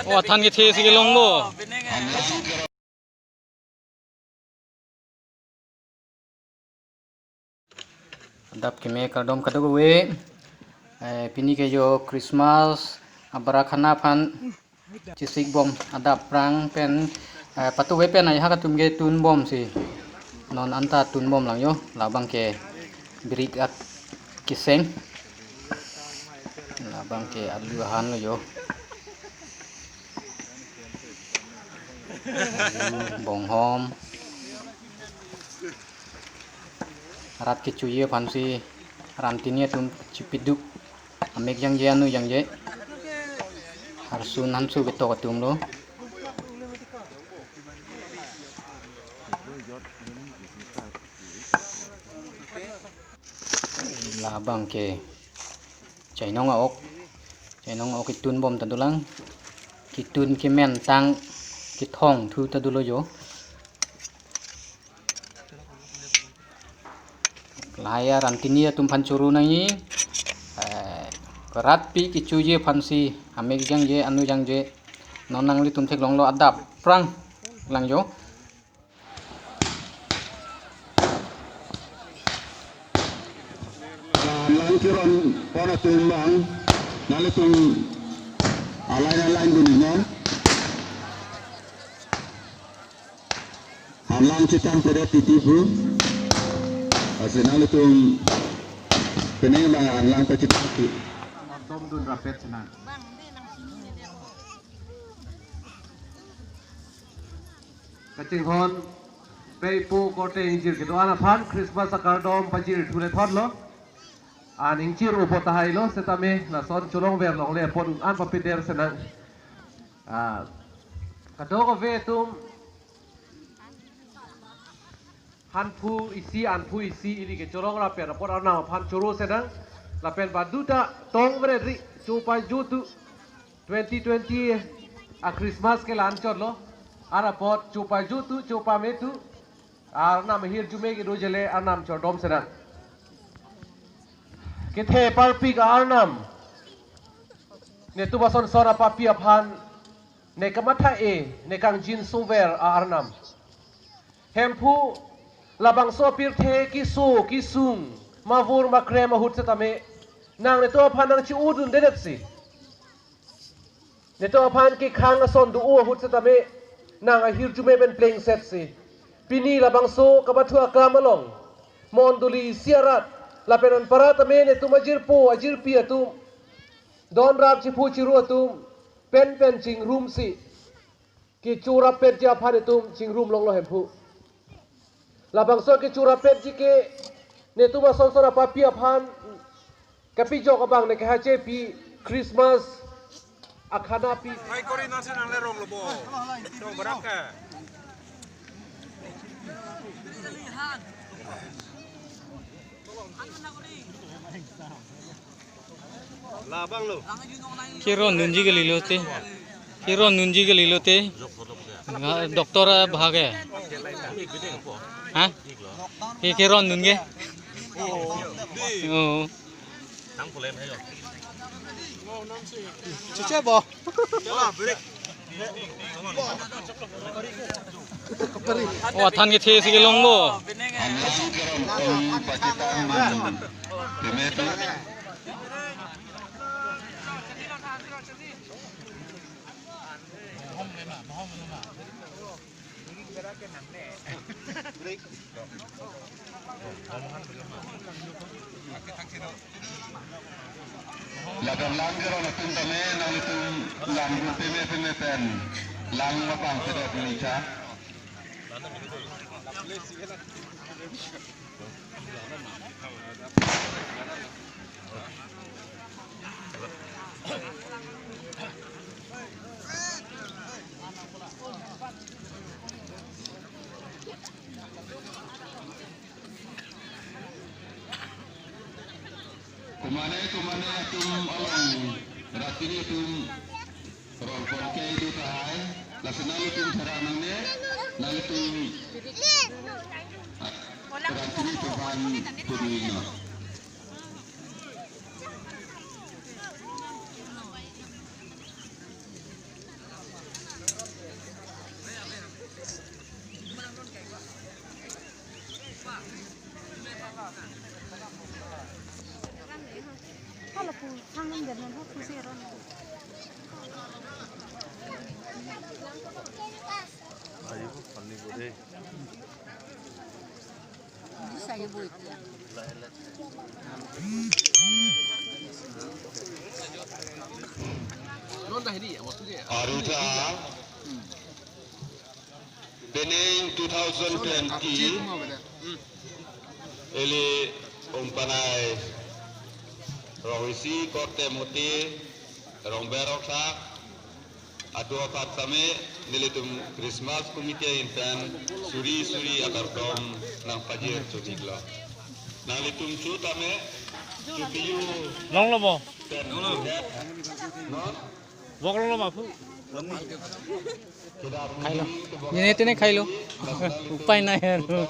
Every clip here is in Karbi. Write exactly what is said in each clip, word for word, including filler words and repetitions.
Oh, athan kethe si kelong lo. Adap keme kardom kadokave. Eh, pini ke jo Christmas abara khana aphan chesik bom adap aphrang pen, eh, patu ve pen ai ha katum ke tun bom si. Non anta tun bom lang jo, labang ke birik at kiseng. Labang ke alu ahan lo jo. Alu, bonghom. Rat kechoji aphan si ran tini atum chipiduk. Amek jangje anu jangje. Harsun hansu ketok atum lo. Labang ke chainong a-ok. Chainong a-ok ketun bom ta dolang. Ketun kemen tang kethong thu ta dolo jo. Lahai aran tini atum aphan choro nangji. Eh, rat pi kechoji aphan si amek jangje anu jangje. Non nanglitum theklong lo adap aphrang lang jo. Lang keron pon atum bang, nanglitum aline aline dun non. Hanlang chitang pedet titi pu. Lasi nanglitum penang bang hanlang pachitang ti. Dom dun rapet senang. Kachinghon pei po korte ingjir kedo-an aphan Christmas akardom pajir thu le thot lo. An ingjir upo tahai lo setame lason cholong ver longle apot un-an papeder senang. Ah, kadokave atum hanphu isi anphu isi ili kecholong rapet apot Arnam aphan choro senang. Lapen baduta tong vret ri chopa jutu twenty twenty a Christmas ke la-an chot lo. Arapot chopa jutu chopa metu Arnam ahirjume kedo jele Arnam chordom senang. Kethe parpik Arnam, netum ason son apapi aphan ne kamatha-e, ne kangjinso ver Arnam. Hemphu labangso apirthe keso kesung mavur makrem ahut setame nang netum aphan nangchi-o dundedet si. Netum aphan kekhang ason do-o ahut setame nang ahirjume pen plengset si. Pini labangso kapathu aklam along mondoli isi arat lapen anparta tame netum ajirpo ajirpi atum, don rap chiphu chiru atum pen pen chingrum si. Kecho rapetji aphan itum chingrum longlo hemphu. Labangso kecho rapetji ke netum ason son apapi aphan kapejok abang ne kehache pi Christmas akhana pi. Hai kori nasi nang lerong lo bo. Dong berak ke. Labang lo. Keron dunji kali lote. Keron dunji kali lote. Nga doktor bhage. Ha? Ke keron dunge. Oh. Chiche bo. Oh, athan kethe si kelong lo. Lapen lang keron atum tame nanglitum lang peme peme pen lang mapang kedo pini cha. Komane komane atum along rat tini atum rongpon ke do tahai, lason nanglitum tharak nangne, nanglitum, ah, rat tini atum aphan pudui no. Aruta Beneng two thousand twenty, ili umpanai rong isi korte moti rong berok sa atu apat same nelitum Christmas committee ahin pen suri suri akardom nangpajir chojiklo. Nanglitum chu tame chupiyu. Longlo bo. Ten. Longlo. Vok longlo ma phu. Khailo. Jene tene khailo. Upai nai aru.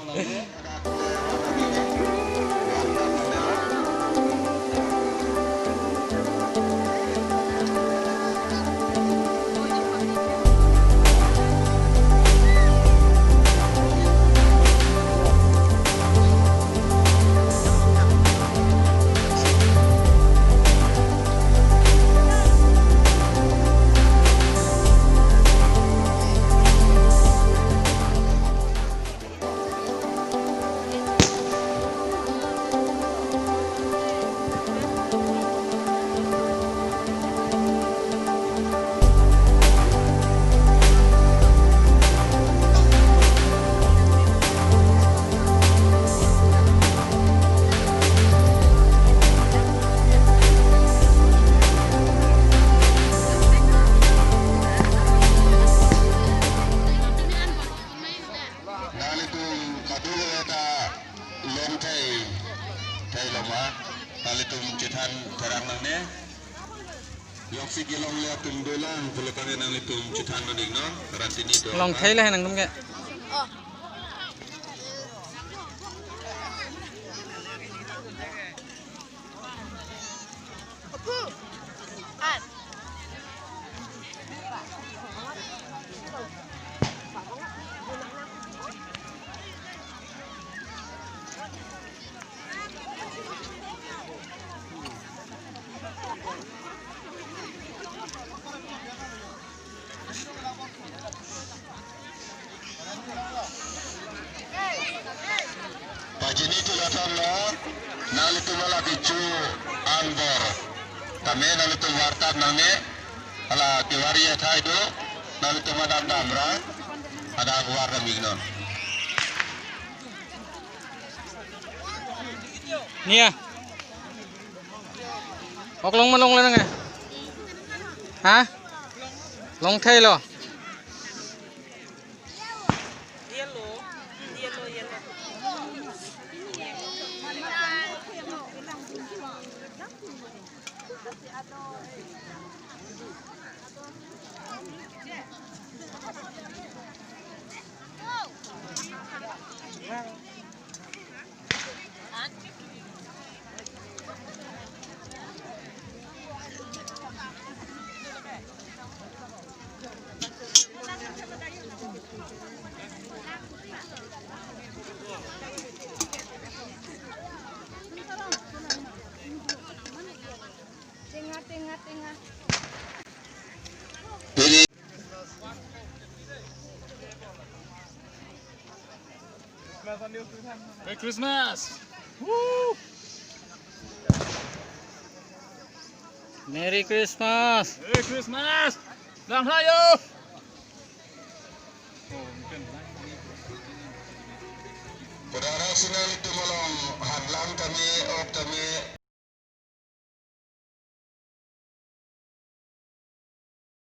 Nanglitum kadokave ta longthai, thai loma, nanglitum chethan therang nangne. Yoksi kelongle atum dolang, pulo tangte nanglitum chethan non iknon, rantini do. Longthai le nangtum ke. Pajini tu latam lo, nanglitum hala kecho angbor tame nanglitum vartap nangne, hala kevari athai do, nanglitum adang damra, adang var dam iknon. Nia. Ok long ma longle nang e? Ha? Longthai lo. Merry Christmas! Woo! Merry Christmas! Merry Christmas! Lang hayo! Kodara sinal itum along hanlang kami, ok kami.